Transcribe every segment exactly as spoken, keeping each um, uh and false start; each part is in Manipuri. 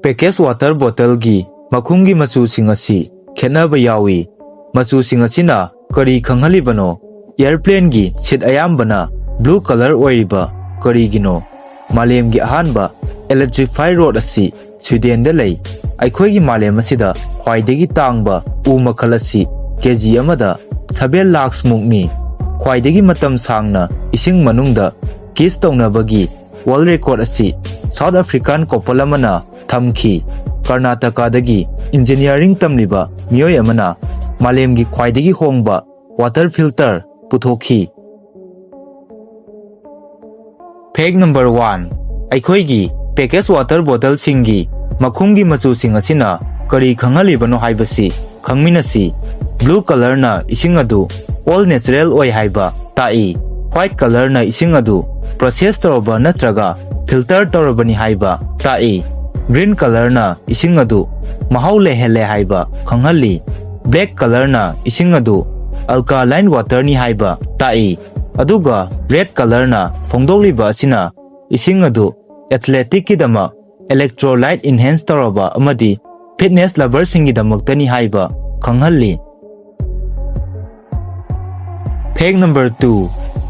Package water bottleꯒꯤ ꯃꯈꯨꯝꯒꯤ ꯃꯆꯨꯁꯤꯡ ꯑꯁꯤ ꯈꯦꯠꯅꯕ ꯌꯥꯎꯏ꯫ ꯃꯆꯨꯁꯤꯡ ꯑꯁꯤꯅ ꯀꯔꯤ ꯈꯪꯍꯜꯂꯤꯕꯅꯣ? Airplaneꯒꯤ seat ꯑꯌꯥꯝꯕꯅ blue color ꯑꯣꯏꯔꯤꯕ ꯀꯔꯤꯒꯤꯅꯣ? ꯃꯥꯂꯦꯝꯒꯤ ꯑꯍꯥꯟꯕ electrified road ꯑꯁꯤ Swedenꯗ ꯂꯩ꯫ ꯑꯩꯈꯣꯏꯒꯤ ꯃꯥꯂꯦꯝ ꯑꯁꯤꯗ ꯈ꯭ꯋꯥꯏꯗꯒꯤ ꯇꯥꯡꯕ ꯎ ꯃꯈꯜ ꯑꯁꯤ ꯀꯦꯖꯤ ꯑꯃꯗ seven lakhs ꯃꯨꯛꯅꯤ꯫ ꯈ꯭ꯋꯥꯏꯗꯒꯤ ꯃꯇꯝ ꯁꯥꯡꯅ ꯏꯁꯤꯡ ꯃꯅꯨꯡꯗ kiss ꯇꯧꯅꯕꯒꯤ world record ꯑꯁꯤ South African couple ꯑꯃꯅ ꯊꯝꯈꯤ꯫ ꯀꯔꯅꯥꯇꯀꯥꯗꯒꯤ engineering ꯇꯝꯂꯤꯕ ꯃꯤꯑꯣꯏ ꯑꯃꯅ ꯃꯥꯂꯦꯝꯒꯤ ꯈ꯭ꯋꯥꯏꯗꯒꯤ ꯍꯣꯡꯕ water filter ꯄꯨꯊꯣꯛꯈꯤ꯫ Fact number one, ꯑꯩꯈꯣꯏꯒꯤ package water bottleꯁꯤꯡꯒꯤ ꯃꯈꯨꯝꯒꯤ ꯃꯆꯨꯁꯤꯡ ꯑꯁꯤꯅ ꯀꯔꯤ ꯈꯪꯍꯜꯂꯤꯕꯅꯣ ꯍꯥꯏꯕꯁꯤ ꯈꯪꯃꯤꯟꯅꯁꯤ꯫ Blue colorꯅ ꯏꯁꯤꯡ ꯑꯗꯨ all natural ꯑꯣꯏ ꯍꯥꯏꯕ ꯇꯥꯛꯏ꯫ White colorꯅ ꯏꯁꯤꯡ ꯑꯗꯨ process ꯇꯧꯔꯕ ꯅꯠꯇ꯭ꯔꯒ filter ꯇꯧꯔꯕꯅꯤ ꯍꯥꯏꯕ ꯇꯥꯛꯏ꯫ Green colorꯅ ꯏꯁꯤꯡ ꯑꯗꯨ ꯃꯍꯥꯎ ꯂꯩꯍꯜꯂꯦ ꯍꯥꯏꯕ ꯈꯪꯍꯜꯂꯤ꯫ Black colorꯅ ꯏꯁꯤꯡ ꯑꯗꯨ alkaline waterꯅꯤ ꯍꯥꯏꯕ ꯇꯥꯛꯏ꯫ ꯑꯗꯨꯒ red colorꯅ ꯐꯣꯡꯗꯣꯛꯂꯤꯕ ꯑꯁꯤꯅ ꯏꯁꯤꯡ ꯑꯗꯨ athleticꯀꯤꯗꯃꯛ electrolyte enhance ꯇꯧꯔꯕ ꯑꯃꯗꯤ fitness loverꯁꯤꯡꯒꯤꯗꯃꯛꯇꯅꯤ ꯍꯥꯏꯕ ꯈꯪꯍꯜꯂꯤ꯫ Fact number two,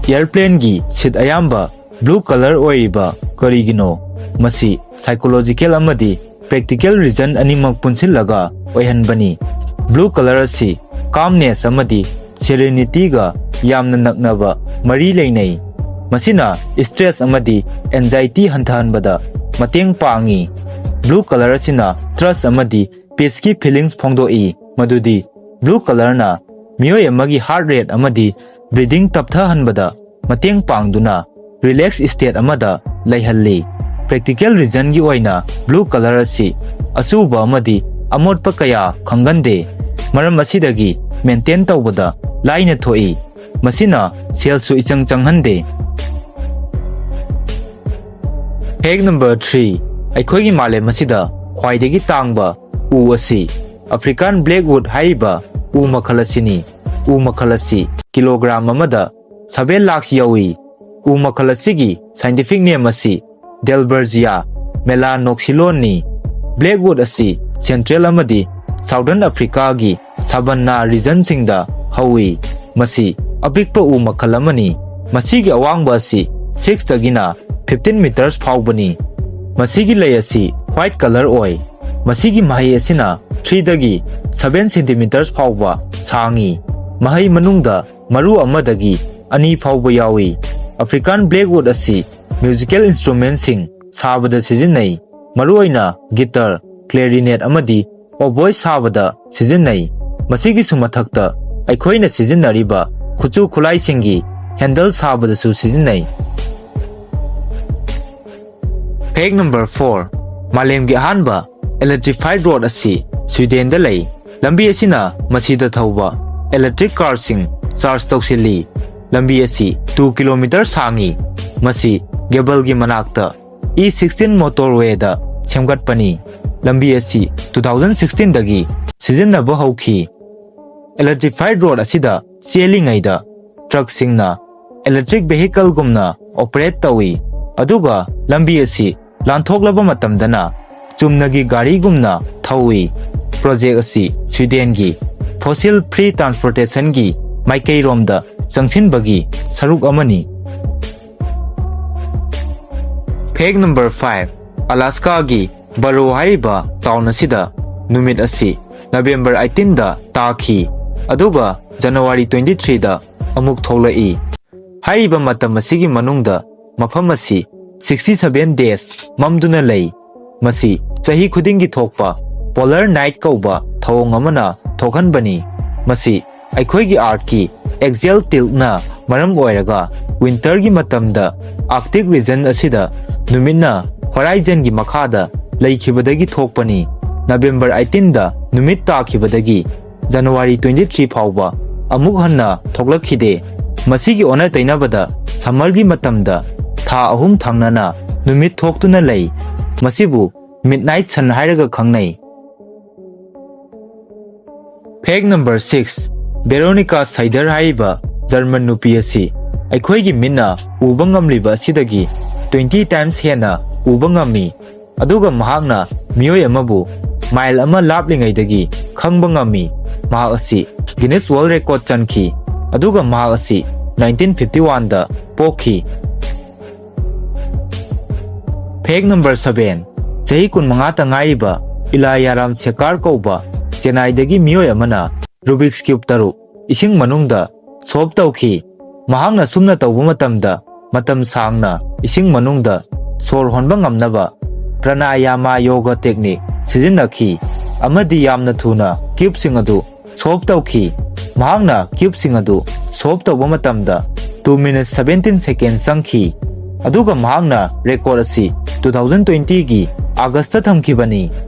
airplaneꯒꯤ seat ꯑꯌꯥꯝꯕ blue color ꯑꯣꯏꯔꯤꯕ ꯀꯔꯤꯒꯤꯅꯣ? ꯃꯁꯤ psychological ꯑꯃꯗꯤ practical reason ꯑꯅꯤꯃꯛ ꯄꯨꯟꯁꯤꯜꯂꯒ ꯑꯣꯏꯍꯟꯕꯅꯤ꯫ Blue color ꯑꯁꯤ calmness ꯑꯃꯗꯤ serenityꯒ ꯌꯥꯝꯅ ꯅꯛꯅꯕ ꯃꯔꯤ ꯂꯩꯅꯩ꯫ ꯃꯁꯤꯅ stress ꯑꯃꯗꯤ anxiety ꯍꯟꯊꯍꯟꯕꯗ ꯃꯇꯦꯡ ꯄꯥꯡꯏ꯫ Blue color ꯑꯁꯤꯅ trust ꯑꯃꯗꯤ peaceꯀꯤ feelings ꯐꯣꯡꯗꯣꯛꯏ, ꯃꯗꯨꯗꯤ blue colorꯅ ꯃꯤꯑꯣꯏ ꯑꯃꯒꯤ heart rate ꯑꯃꯗꯤ breathing ꯇꯞꯊꯍꯟꯕꯗ ꯃꯇꯦꯡ ꯄꯥꯡꯗꯨꯅ relax state ꯑꯃꯗ ꯂꯩꯍꯜꯂꯤ꯫ Practical reasonꯒꯤ ꯑꯣꯏꯅ blue color ꯑꯁꯤ ꯑꯆꯨꯕ ꯑꯃꯗꯤ ꯑꯃꯣꯠꯄ ꯀꯌꯥ ꯈꯪꯒꯟꯗꯦ꯫ ꯃꯔꯝ ꯑꯁꯤꯗꯒꯤ maintain ꯇꯧꯕꯗ ꯂꯥꯏꯅ ꯊꯣꯛꯏ꯫ ꯃꯁꯤꯅ ꯁꯦꯜꯁꯨ ꯏꯆꯪ ꯆꯪꯍꯟꯗꯦ꯫ Fact number three, ꯑꯩꯈꯣꯏꯒꯤ ꯃꯥꯂꯦꯝ ꯑꯁꯤꯗ ꯈ꯭ꯋꯥꯏꯗꯒꯤ ꯇꯥꯡꯕ ꯎ ꯑꯁꯤ African blackwood ꯍꯥꯏꯔꯤꯕ ꯎ ꯃꯈꯜ ꯑꯁꯤꯅꯤ꯫ ꯎ ꯃꯈꯜ ꯑꯁꯤ ꯀꯤꯂꯣꯒ꯭ꯔꯥꯝ ꯑꯃꯗ seven lakhs ꯌꯧꯏ꯫ ꯎ ꯃꯈꯜ ꯑꯁꯤꯒꯤ scientific name ꯑꯁꯤ Dalbergia melanoxyloneꯅꯤ꯫ Blackwood ꯑꯁꯤ Central ꯑꯃꯗꯤ Southern Africaꯒꯤ savanna regionꯁꯤꯡꯗ ꯍꯧꯏ꯫ ꯃꯁꯤ ꯑꯄꯤꯛꯄ ꯎ ꯃꯈꯜ ꯑꯃꯅꯤ꯫ ꯃꯁꯤꯒꯤ ꯑꯋꯥꯡꯕ ꯑꯁꯤ sixꯇꯒꯤꯅ fifteen meters ꯐꯥꯎꯕꯅꯤ꯫ ꯃꯁꯤꯒꯤ ꯂꯩ ꯑꯁꯤ white colour ꯑꯣꯏ꯫ ꯃꯁꯤꯒꯤ ꯃꯍꯩ ꯑꯁꯤꯅ threeꯗꯒꯤ seven centimeters ꯐꯥꯎꯕ ꯁꯥꯡꯏ꯫ ꯃꯍꯩ ꯃꯅꯨꯡꯗ ꯃꯔꯨ ꯑꯃꯗꯒꯤ ꯑꯅꯤ ꯐꯥꯎꯕ ꯌꯥꯎꯏ꯫ African blackwood ꯑꯁꯤ musical instrumentꯁꯤꯡ ꯁꯥꯕꯗ ꯁꯤꯖꯤꯟꯅꯩ, ꯃꯔꯨꯑꯣꯏꯅ guitar, clarinet ꯑꯃꯗꯤ oboe ꯁꯥꯕꯗ ꯁꯤꯖꯤꯟꯅꯩ꯫ ꯃꯁꯤꯒꯤꯁꯨ ꯃꯊꯛꯇ, ꯑꯩꯈꯣꯏꯅ ꯁꯤꯖꯤꯟꯅꯔꯤꯕ ꯈꯨꯠꯁꯨ ꯈꯨꯠꯂꯥꯏꯁꯤꯡꯒꯤ handle ꯁꯥꯕꯗꯁꯨ ꯁꯤꯖꯤꯟꯅꯩ꯫ Fact number four, ꯃꯥꯂꯦꯝꯒꯤ ꯑꯍꯥꯟꯕ electrified road ꯑꯁꯤ Swedenꯗ ꯂꯩ꯫ ꯂꯝꯕꯤ ꯑꯁꯤꯅ ꯃꯁꯤꯗ ꯊꯧꯕ electric carꯁꯤꯡ charge ꯇꯧꯁꯤꯜꯂꯤ꯫ ꯂꯝꯕꯤ ꯑꯁꯤ two kilometer ꯁꯥꯡꯏ꯫ ꯃꯁꯤ Gävlegi ꯃꯅꯥꯛꯇ E sixteen motorwayꯗ ꯁꯦꯝꯒꯠꯄꯅꯤ꯫ ꯂꯝꯕꯤ ꯑꯁꯤ two thousand sixteenꯗꯒꯤ ꯁꯤꯖꯤꯟꯅꯕ ꯍꯧꯈꯤ꯫ Electrified road ꯑꯁꯤꯗ ꯆꯦꯜꯂꯤꯉꯩꯗ truckꯁꯤꯡꯅ electric vehicleꯒꯨꯝꯅ operate ꯇꯧꯏ, ꯑꯗꯨꯒ ꯂꯝꯕꯤ ꯑꯁꯤ ꯂꯥꯟꯊꯣꯛꯂꯕ ꯃꯇꯝꯗꯅ ꯆꯨꯝꯅꯒꯤ ꯒꯥꯔꯤꯒꯨꯝꯅ ꯊꯧꯏ꯫ Project ꯑꯁꯤ Swedenꯒꯤ fossil free transportationꯒꯤ ꯃꯥꯏꯀꯩꯔꯣꯝꯗ ꯆꯪꯁꯤꯟꯕꯒꯤ ꯁꯔꯨꯛ ꯑꯃꯅꯤ꯫ Fact number five, Alaskaꯒꯤ Barrow ꯍꯥꯏꯔꯤꯕ town ꯑꯁꯤꯗ ꯅꯨꯃꯤꯠ ꯑꯁꯤ November eighteenꯗ ꯇꯥꯈꯤ, ꯑꯗꯨꯒ January twenty-threeꯗ ꯑꯃꯨꯛ ꯊꯣꯛꯂꯛꯏ꯫ ꯍꯥꯏꯔꯤꯕ ꯃꯇꯝ ꯑꯁꯤꯒꯤ ꯃꯅꯨꯡꯗ ꯃꯐꯝ ꯑꯁꯤ sixty seven days ꯃꯝꯗꯨꯅ ꯂꯩ꯫ ꯃꯁꯤ ꯆꯍꯤ ꯈꯨꯗꯤꯡꯒꯤ ꯊꯣꯛꯄ polar night ꯀꯧꯕ ꯊꯧꯑꯣꯡ ꯑꯃꯅ ꯊꯣꯛꯍꯟꯕꯅꯤ꯫ ꯃꯁꯤ ꯑꯩꯈꯣꯏꯒꯤ Earthꯀꯤ axial tiltꯅ ꯃꯔꯝ ꯑꯣꯏꯔꯒ winterꯒꯤ ꯃꯇꯝꯗ Arctic region ꯑꯁꯤꯗ ꯅꯨꯃꯤꯠꯅ horizonꯒꯤ ꯃꯈꯥꯗ ꯂꯩꯈꯤꯕꯗꯒꯤ ꯊꯣꯛꯄꯅꯤ꯫ November eighteenꯗ ꯅꯨꯃꯤꯠ ꯇꯥꯈꯤꯕꯗꯒꯤ January twenty-three ꯐꯥꯎꯕ ꯑꯃꯨꯛ ꯍꯟꯅ ꯊꯣꯛꯂꯛꯈꯤꯗꯦ꯫ ꯃꯁꯤꯒꯤ ꯑꯣꯟꯅ ꯇꯩꯅꯕꯗ summerꯒꯤ ꯃꯇꯝꯗ ꯊꯥ ꯑꯍꯨꯝ ꯊꯪꯅꯅ ꯅꯨꯃꯤꯠ ꯊꯣꯛꯇꯨꯅ ꯂꯩ꯫ ꯃꯁꯤꯕꯨ midnight sun ꯍꯥꯏꯔꯒ ꯈꯪꯅꯩ꯫ Fact number six, Veronika Seider ꯍꯥꯏꯔꯤꯕ German ꯅꯨꯄꯤ ꯑꯁꯤ ꯑꯩꯈꯣꯏꯒꯤ ꯃꯤꯠꯅ ꯎꯕ ꯉꯝꯂꯤꯕ ꯑꯁꯤꯗꯒꯤ twenty times ꯍꯦꯟꯅ ꯎꯕ ꯉꯝꯃꯤ꯫ ꯑꯗꯨꯒ ꯃꯍꯥꯛꯅ ꯃꯤꯑꯣꯏ ꯑꯃꯕꯨ ꯃꯥꯏꯜ ꯑꯃ ꯂꯥꯞꯂꯤꯉꯩꯗꯒꯤ ꯈꯪꯕ ꯉꯝꯃꯤ꯫ ꯃꯍꯥꯛ ꯑꯁꯤ Guinness World Record ꯆꯟꯈꯤ, ꯑꯗꯨꯒ ꯃꯍꯥꯛ ꯑꯁꯤ ꯅꯥꯏꯟꯇꯤꯟ ꯐꯤꯐꯇꯤ ꯋꯥꯟꯗ ꯄꯣꯛꯈꯤ꯫ ꯐꯦꯛ ꯅꯝꯕꯔ ꯁꯚꯦꯟ, ꯆꯍꯤ ꯀꯨꯟꯃꯉꯥꯇ ꯉꯥꯏꯔꯤꯕ ꯏꯂꯥꯌꯥꯔꯥꯝ ꯁꯦꯀꯥꯔ ꯀꯧꯕ ꯆꯦꯟꯅꯥꯏꯗꯒꯤ ꯃꯤꯑꯣꯏ ꯑꯃꯅ ꯔꯨꯕꯤꯛꯁ ꯀ꯭ꯌꯨꯕ ꯇꯔꯨꯛ ꯏꯁꯤꯡ ꯃꯅꯨꯡꯗ ꯁꯣꯜꯕ ꯇꯧꯈꯤ꯫ ꯃꯍꯥꯛꯅ ꯁꯨꯝꯅ ꯇꯧꯕ ꯃꯇꯝꯗ ꯃꯇꯝ ꯁꯥꯡꯅ ꯏꯁꯤꯡ ꯃꯅꯨꯡꯗ ꯁꯣꯔ ꯍꯣꯟꯕ ꯉꯝꯅꯕ ꯄ꯭ꯔꯅꯥꯌꯥꯃꯥ ꯌꯣꯒ ꯇꯦꯛꯅꯤꯛ ꯁꯤꯖꯤꯟꯅꯈꯤ ꯑꯃꯗꯤ ꯌꯥꯝꯅ ꯊꯨꯅ ꯀ꯭ꯌꯨꯕꯁꯤꯡ ꯑꯗꯨ ꯁꯣꯜꯕ ꯇꯧꯈꯤ꯫ ꯃꯍꯥꯛꯅ ꯀ꯭ꯌꯨꯕꯁꯤꯡ ꯑꯗꯨ ꯁꯣꯜꯕ ꯇꯧꯕ ꯃꯇꯝꯗ two minutes seventeen seconds ꯆꯪꯈꯤ, ꯑꯗꯨꯒ ꯃꯍꯥꯛꯅ ꯔꯦꯀꯣꯔꯗ ꯑꯁꯤ two thousand twenty ꯒꯤ ꯑꯥꯒꯁꯇ ꯊꯝꯈꯤꯕꯅꯤ꯫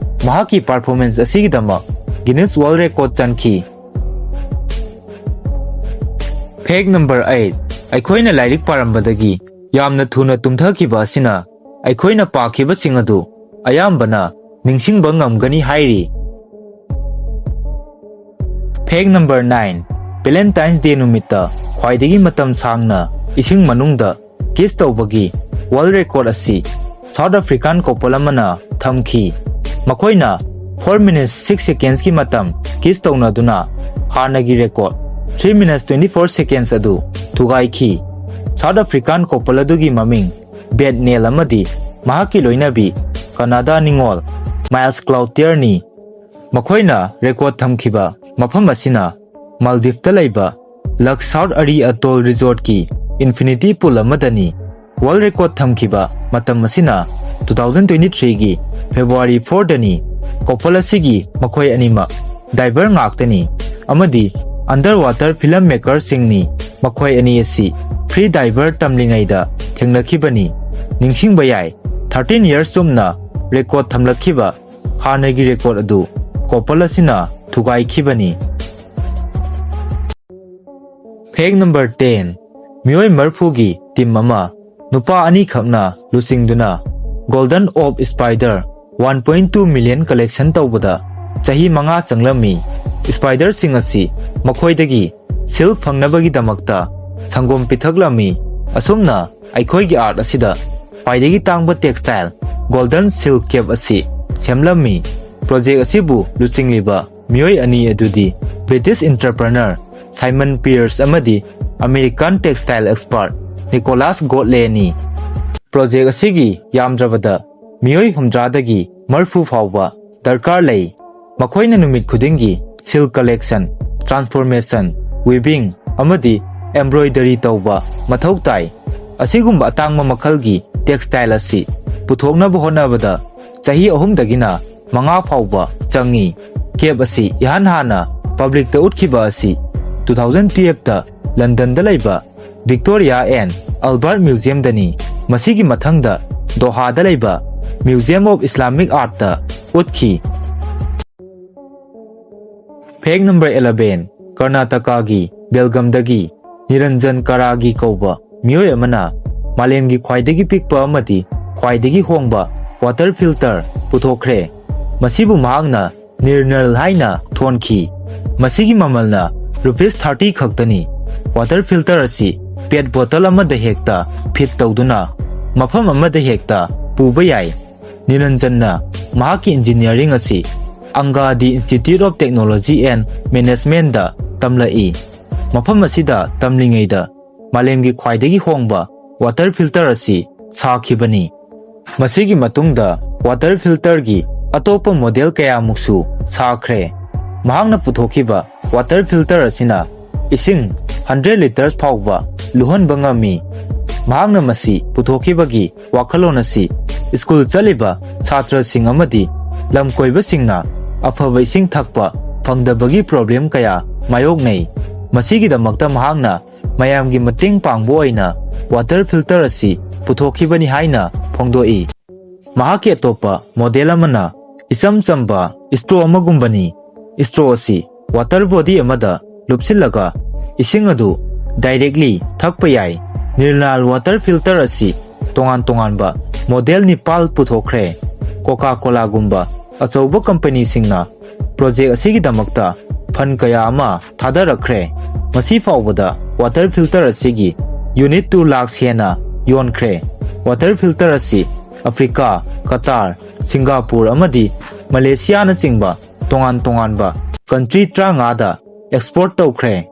ꯃꯍꯥꯛꯀꯤ ꯄꯔꯐꯣꯔꯃꯦꯟꯁ ꯑꯁꯤꯒꯤꯗꯃꯛ Guinness World Record ꯆꯟꯈꯤ꯫ ꯐꯦꯛ ꯅꯝꯕꯔ ꯑꯩꯠ, ꯑꯩꯈꯣꯏꯅ ꯂꯥꯏꯔꯤꯛ ꯄꯥꯔꯝꯕꯗꯒꯤ ꯌꯥꯝꯅ ꯊꯨꯅ ꯇꯨꯝꯊꯈꯤꯕ ꯑꯁꯤꯅ ꯑꯩꯈꯣꯏꯅ ꯄꯥꯈꯤꯕꯁꯤꯡ ꯑꯗꯨ ꯑꯌꯥꯝꯕꯅ ꯅꯤꯡꯁꯤꯡꯕ ꯉꯝꯒꯅꯤ ꯍꯥꯏꯔꯤ꯫ ꯐꯦꯛ ꯅꯝꯕꯔ ꯅꯥꯏꯟ, Valentine's Day ꯅꯨꯃꯤꯠꯇ ꯈ꯭ꯋꯥꯏꯗꯒꯤ ꯃꯇꯝ ꯁꯥꯡꯅ ꯏꯁꯤꯡ ꯃꯅꯨꯡꯗ ꯀꯤꯁ ꯇꯧꯕꯒꯤ ꯋꯥꯔꯜꯗ ꯔꯦꯀꯣꯔꯗ ꯑꯁꯤ ꯁꯥꯎꯠ ꯑꯐ꯭ꯔꯤꯀꯥꯟ ꯀꯣꯄꯜ ꯑꯃꯅ ꯊꯝꯈꯤ꯫ ꯃꯈꯣꯏꯅ four minutes six seconds ꯀꯤ ꯃꯇꯝ ꯀꯤꯁ ꯇꯧꯅꯗꯨꯅ ꯍꯥꯟꯅꯒꯤ record three minutes twenty four seconds ꯑꯗꯨ ꯊꯨꯒꯥꯏꯈꯤ꯫ ꯁꯥꯎꯠ ꯑꯐ꯭ꯔꯤꯀꯥꯟ ꯀꯣꯄꯜ ꯑꯗꯨꯒꯤ ꯃꯃꯤꯡ ꯕꯦꯠ ꯅꯦꯜ ꯑꯃꯗꯤ ꯃꯍꯥꯛꯀꯤ ꯂꯣꯏꯅꯕꯤ ꯀꯅꯥꯗꯥ ꯅꯤꯉꯣꯜ ꯃꯥꯏꯜꯁ ꯀ꯭ꯂꯥꯎꯇꯤꯌꯔꯅꯤ꯫ ꯃꯈꯣꯏꯅ ꯔꯦꯀꯣꯔꯗ ꯊꯝꯈꯤꯕ ꯃꯐꯝ ꯑꯁꯤꯅ ꯃꯥꯜꯗꯤꯞꯇ ꯂꯩꯕ ꯂꯛꯁꯥꯎꯠ ꯑꯔꯤ ꯑꯇꯣꯜ ꯔꯤꯖꯣꯔꯠꯀꯤ ꯏꯟꯐꯤꯅꯤꯇꯤ ꯄꯨꯜ ꯑꯃꯗꯅꯤ꯫ ꯋꯥꯔꯜꯗ ꯔꯦꯀꯣꯔꯗ ꯊꯝꯈꯤꯕ ꯃꯇꯝ ꯑꯁꯤꯅ two thousand twenty three ꯒꯤ ꯐꯦꯕ꯭ꯔꯨꯋꯥꯔꯤ four ꯗꯅꯤ꯫ ꯀꯣꯄꯜ ꯑꯁꯤꯒꯤ ꯃꯈꯣꯏ ꯑꯅꯤꯃꯛ ꯗꯥꯏꯚꯔ ꯉꯥꯛꯇꯅꯤ ꯑꯃꯗꯤ ꯑꯟꯗꯔ ꯋꯥꯇꯔ ꯐꯤꯂꯝ ꯃꯦꯀꯔꯁꯤꯡꯅꯤ꯫ ꯃꯈꯣꯏ ꯑꯅꯤ ꯑꯁꯤ ꯐ꯭ꯔꯤ ꯗꯥꯏꯚꯔ ꯇꯝꯂꯤꯉꯩꯗ ꯊꯦꯡꯅꯈꯤꯕꯅꯤ꯫ ꯅꯤꯡꯁꯤꯡꯕ ꯌꯥꯏ, thirteen years ꯆꯨꯝꯅ ꯔꯦꯀꯣꯔꯗ ꯊꯝꯂꯛꯈꯤꯕ ꯍꯥꯟꯅꯒꯤ ꯔꯦꯀꯣꯔꯗ ꯑꯗꯨ ꯀꯣꯄꯜ ꯑꯁꯤꯅ ꯊꯨꯒꯥꯏꯈꯤꯕꯅꯤ꯫ ꯐꯦꯛ ꯅꯝꯕꯔ ꯇꯦꯟ, ꯃꯤꯑꯣꯏ ꯃꯔꯤꯐꯨꯒꯤ ꯇꯤꯝ ꯑꯃ ꯅꯨꯄꯥ ꯑꯅꯤꯈꯛꯅ ꯂꯨꯆꯤꯡꯗꯨꯅ Golden Orb Spider one point two million collection ꯇꯧꯕꯗ ꯆꯍꯤ ꯃꯉꯥ ꯆꯪꯂꯝꯃꯤ꯫ ꯁ꯭ꯄꯥꯏꯗꯔꯁꯤꯡ ꯑꯁꯤ ꯃꯈꯣꯏꯗꯒꯤ ꯁꯤꯜꯛ ꯐꯪꯅꯕꯒꯤꯗꯃꯛꯇ ꯁꯪꯒꯣꯝ ꯄꯤꯊꯛꯂꯝꯃꯤ꯫ ꯑꯁꯨꯝꯅ ꯑꯩꯈꯣꯏꯒꯤ ꯑꯥꯔꯠ ꯑꯁꯤꯗ ꯈ꯭ꯋꯥꯏꯗꯒꯤ ꯇꯥꯡꯕ ꯇꯦꯛꯁꯇꯥꯏꯜ Golden Silk Cap ꯑꯁꯤ ꯁꯦꯝꯂꯝꯃꯤ꯫ Project ꯑꯁꯤꯕꯨ ꯂꯨꯆꯤꯡꯂꯤꯕ ꯃꯤꯑꯣꯏ ꯑꯅꯤ ꯑꯗꯨꯗꯤ British entrepreneur Simon Pearce ꯑꯃꯗꯤ American textile expert Nicholas Godleyꯅꯤ꯫ Project ꯑꯁꯤꯒꯤ ꯌꯥꯝꯗ꯭ꯔꯕꯗ ꯃꯤꯑꯣꯏ ꯍꯨꯝꯗ꯭ꯔꯥꯗꯒꯤ ꯃꯔꯤꯐꯨ ꯐꯥꯎꯕ ꯗꯔꯀꯥꯔ ꯂꯩ꯫ ꯃꯈꯣꯏꯅ ꯅꯨꯃꯤꯠ ꯈꯨꯗꯤꯡꯒꯤ silk collection, transformation, weaving ꯑꯃꯗꯤ embroidery ꯇꯧꯕ ꯃꯊꯧ ꯇꯥꯏ꯫ ꯑꯁꯤꯒꯨꯝꯕ ꯑꯇꯥꯡꯕ ꯃꯈꯜꯒꯤ textile ꯑꯁꯤ ꯄꯨꯊꯣꯛꯅꯕ ꯍꯣꯠꯅꯕꯗ ꯆꯍꯤ ꯑꯍꯨꯝꯗꯒꯤꯅ ꯃꯉꯥ ꯐꯥꯎꯕ ꯆꯪꯏ꯫ Cap ꯑꯁꯤ ꯏꯍꯥꯟ ꯍꯥꯟꯅ publicꯇ ꯎꯠꯈꯤꯕ ꯑꯁꯤ two thousand twelveꯇ Londonꯗ ꯂꯩꯕ Victoria and Albert Museumꯗꯅꯤ꯫ ꯃꯁꯤꯒꯤ ꯃꯊꯪꯗ Dohaꯗ ꯂꯩꯕ Museum of Islamic Artꯇ ꯎꯠꯈꯤ꯫ Fact number eleven, ꯀꯔꯅꯥꯇꯀꯥꯒꯤ ꯕꯦꯜꯒꯝꯗꯒꯤ ꯅꯤꯔꯟꯖꯟ ꯀꯔꯥꯒꯤ ꯀꯧꯕ ꯃꯤꯑꯣꯏ ꯑꯃꯅ ꯃꯥꯂꯦꯝꯒꯤ ꯈ꯭ꯋꯥꯏꯗꯒꯤ ꯄꯤꯛꯄ ꯑꯃꯗꯤ ꯈ꯭ꯋꯥꯏꯗꯒꯤ ꯍꯣꯡꯕ water filter ꯄꯨꯊꯣꯛꯈ꯭ꯔꯦ꯫ ꯃꯁꯤꯕꯨ ꯃꯍꯥꯛꯅ Nirnal ꯍꯥꯏꯅ ꯊꯣꯟꯈꯤ꯫ ꯃꯁꯤꯒꯤ ꯃꯃꯜꯅ rupees thirty ꯈꯛꯇꯅꯤ꯫ Water filter ꯑꯁꯤ pet bottle ꯑꯃꯗ ꯍꯦꯛꯇ fit ꯇꯧꯗꯨꯅ ꯃꯐꯝ ꯑꯃꯗ ꯍꯦꯛꯇ ꯄꯨꯕ ꯌꯥꯏ꯫ ꯅꯤꯔꯟꯖꯟꯅ ꯃꯍꯥꯛꯀꯤ engineering ꯑꯁꯤ Angadi Institute of Technology and Managementꯗ ꯇꯝꯂꯛꯏ꯫ ꯃꯐꯝ ꯑꯁꯤꯗ ꯇꯝꯂꯤꯉꯩꯗ ꯃꯥꯂꯦꯝꯒꯤ ꯈ꯭ꯋꯥꯏꯗꯒꯤ ꯍꯣꯡꯕ water filter ꯑꯁꯤ ꯁꯥꯈꯤꯕꯅꯤ꯫ ꯃꯁꯤꯒꯤ ꯃꯇꯨꯡꯗ water filterꯒꯤ ꯑꯇꯣꯞꯄ model ꯀꯌꯥꯃꯨꯛꯁꯨ ꯁꯥꯈ꯭ꯔꯦ꯫ ꯃꯍꯥꯛꯅ ꯄꯨꯊꯣꯛꯈꯤꯕ water filter ꯑꯁꯤꯅ ꯏꯁꯤꯡ hundred litres ꯐꯥꯎꯕ ꯂꯨꯍꯟꯕ ꯉꯝꯃꯤ꯫ ꯃꯍꯥꯛꯅ ꯃꯁꯤ ꯄꯨꯊꯣꯛꯈꯤꯕꯒꯤ ꯋꯥꯈꯜꯂꯣꯟ ꯑꯁꯤ ꯁ꯭ꯀꯨꯜ ꯆꯠꯂꯤꯕ ꯁꯥꯇ꯭ꯔꯁꯤꯡ ꯑꯃꯗꯤ ꯂꯝꯀꯣꯏꯕꯁꯤꯡꯅ ꯑꯐꯕ ꯏꯁꯤꯡ ꯊꯛꯄ ꯐꯪꯗꯕꯒꯤ problem ꯀꯌꯥ ꯃꯥꯌꯣꯛꯅꯩ꯫ ꯃꯁꯤꯒꯤꯗꯃꯛꯇ ꯃꯍꯥꯛꯅ ꯃꯌꯥꯝꯒꯤ ꯃꯇꯦꯡ ꯄꯥꯡꯕ ꯑꯣꯏꯅ water filter ꯑꯁꯤ ꯄꯨꯊꯣꯛꯈꯤꯕꯅꯤ ꯍꯥꯏꯅ ꯐꯣꯡꯗꯣꯛꯏ꯫ ꯃꯍꯥꯛꯀꯤ ꯑꯇꯣꯞꯄ model ꯑꯃꯅ ꯏꯆꯝ ꯆꯝꯕ straw ꯑꯃꯒꯨꯝꯕꯅꯤ꯫ Straw ꯑꯁꯤ water body ꯑꯃꯗ ꯂꯨꯞꯁꯤꯜꯂꯒ ꯏꯁꯤꯡ ꯑꯗꯨ directly ꯊꯛꯄ ꯌꯥꯏ꯫ Nirnal water filter ꯑꯁꯤ ꯇꯣꯉꯥꯟ ꯇꯣꯉꯥꯟꯕ model ꯅꯤꯄꯥꯜ ꯄꯨꯊꯣꯛꯈ꯭ꯔꯦ꯫ Coca Colaꯒꯨꯝꯕ ꯑꯆꯧꯕ companyꯁꯤꯡꯅ project ꯑꯁꯤꯒꯤꯗꯃꯛꯇ fund ꯀꯌꯥ ꯑꯃ ꯊꯥꯗꯔꯛꯈ꯭ꯔꯦ꯫ ꯉꯁꯤ ꯐꯥꯎꯕꯗ water filter ꯑꯁꯤꯒꯤ unit two lakhs ꯍꯦꯟꯅ ꯌꯣꯟꯈ꯭ꯔꯦ꯫ Water filter ꯑꯁꯤ ꯑꯐ꯭ꯔꯤꯀꯥ, ꯀꯇꯥꯔ, ꯁꯤꯡꯒꯥꯄꯨꯔ ꯑꯃꯗꯤ ꯃꯂꯦꯁꯤꯌꯥꯅꯆꯤꯡꯕ ꯇꯣꯉꯥꯟ ꯇꯣꯉꯥꯟꯕ ꯀꯟꯇ꯭ꯔꯤ ꯇꯔꯥꯃꯉꯥꯗ ꯑꯦꯛꯁꯄꯣꯔꯠ ꯇꯧꯈ꯭ꯔꯦ꯫